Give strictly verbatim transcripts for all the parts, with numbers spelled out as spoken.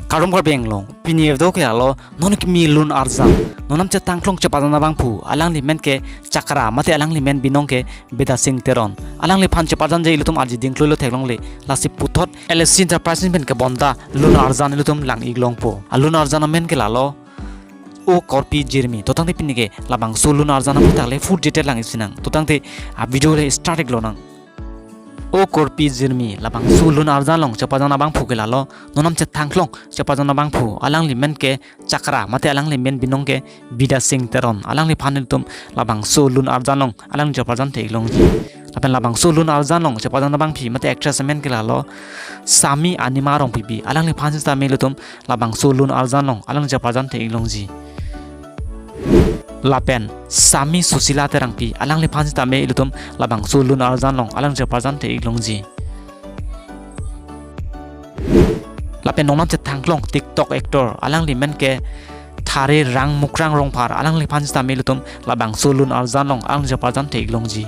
Kardom Karbi Anglong, pini video ke lalo, non kimi Lun Arjan, non nam chethan klong chepajan abangphu, alangli men ke Chakra, mate alangli men binong ke Bidya Sing Teron. Alangliphan chepajan je ilitum arji dingkloi lo theklongle, lasi puthot L S C Enterprise pen kebonta Lun Arjan ilitum lang-ik longpo. A Lun Arjan amen ke lalo, O Korpi Jirmi, to tangte pini ke labangso Lun Arjan aphuthak le full detail lang-ik sinang. To tangte a video le start-ik lonang. O Korpi Jirmi, labangso Lun Arjan along chepajan abangphu ke lalo, non nam chethan klong chepajan abangphu, alangli men ke Chakra, mate alangli men binong ke Bidya Sing Teron, alangliphan ilitum labangso Lun Arjan along alang chepajan the-ik longji. Lapen labangso Lun Arjan along chepajan abangpi mate actress amen ke lalo, Sami Anima Rongpipi, alangliphan sitame ilitum labangso Lun Arjan along alang chepajan the-ik longji. Lapen Sami Susila Terangpi, alangliphan sitame ilitum labangso Lun Arjan along alang chepajan the-ik longji. Lapen non nam chethan klong TikTok actor, alangli men ke Thare Rang Mukrang Rongphar, alangliphan sitame ilitum labangso Lun Arjan along alang chepajan the-ik longji.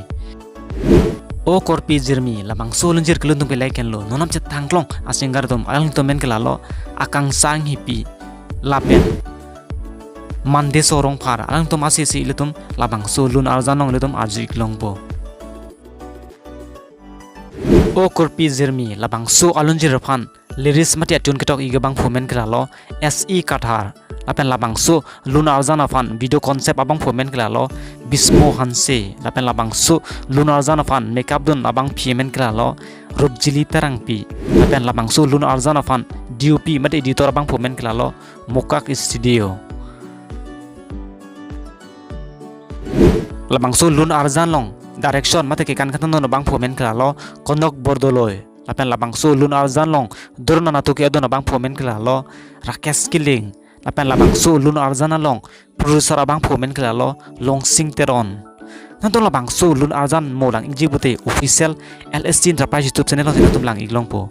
O Korpi Jirmi, labangso lunjir kelun atum ke like henlo, non nam chethan klong a singer atum, alanglitum men ke lalo, Akangsha Enghipi, lapen Mandeso Rongphar, alanglitum asesi ilitum labangso Lun Arjan along ilitum arju-ik longpo. O Korpi Jirmi, labangso alunjir aphan lyrics mate a tune ketok-ik abangphu men ke lalo, S E Kathar. Lapen labangso Lun Arjan aphan video concept abangphu men ke lalo, Bismo Hanse. Lapen labangso Lun Arjan aphan makeup dun abangpi men ke lalo, Rupjili Terangpi. Lapen labangso Lun Arjan aphan D O P mate editor abangphu men ke lalo, Mokak Studio. Labangso Lun Arjan along direction mate kekan kethan dun abangphu men ke lalo, Konok Bordoloi. Lapen labangso Lun Arjan along drone anatthu ke-adun abangphu men ke lalo, Rakesh Killing. Lapen labangso Lun Arjan along producer abangphu men ke lalo, Longsing Teron. Nangtum labangso Lun Arjan mo lang-ikji pute official L S C Enterprise YouTube channel alongsi nangtum lang-ik longpo.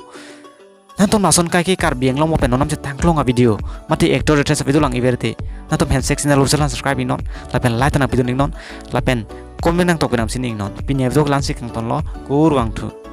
Nangtum lason kaike Karbi Anglong mo pen non nam chethan klong a video mate actor actress a video lang-ik ver te, nangtum handshake channel official aphan subscribe-ik non, lapen like ta nangpidun-ik non, lapen comment nangtok pi nangsi ning non. Pini a video ke la-ansi kangtonlo, kurvangthu.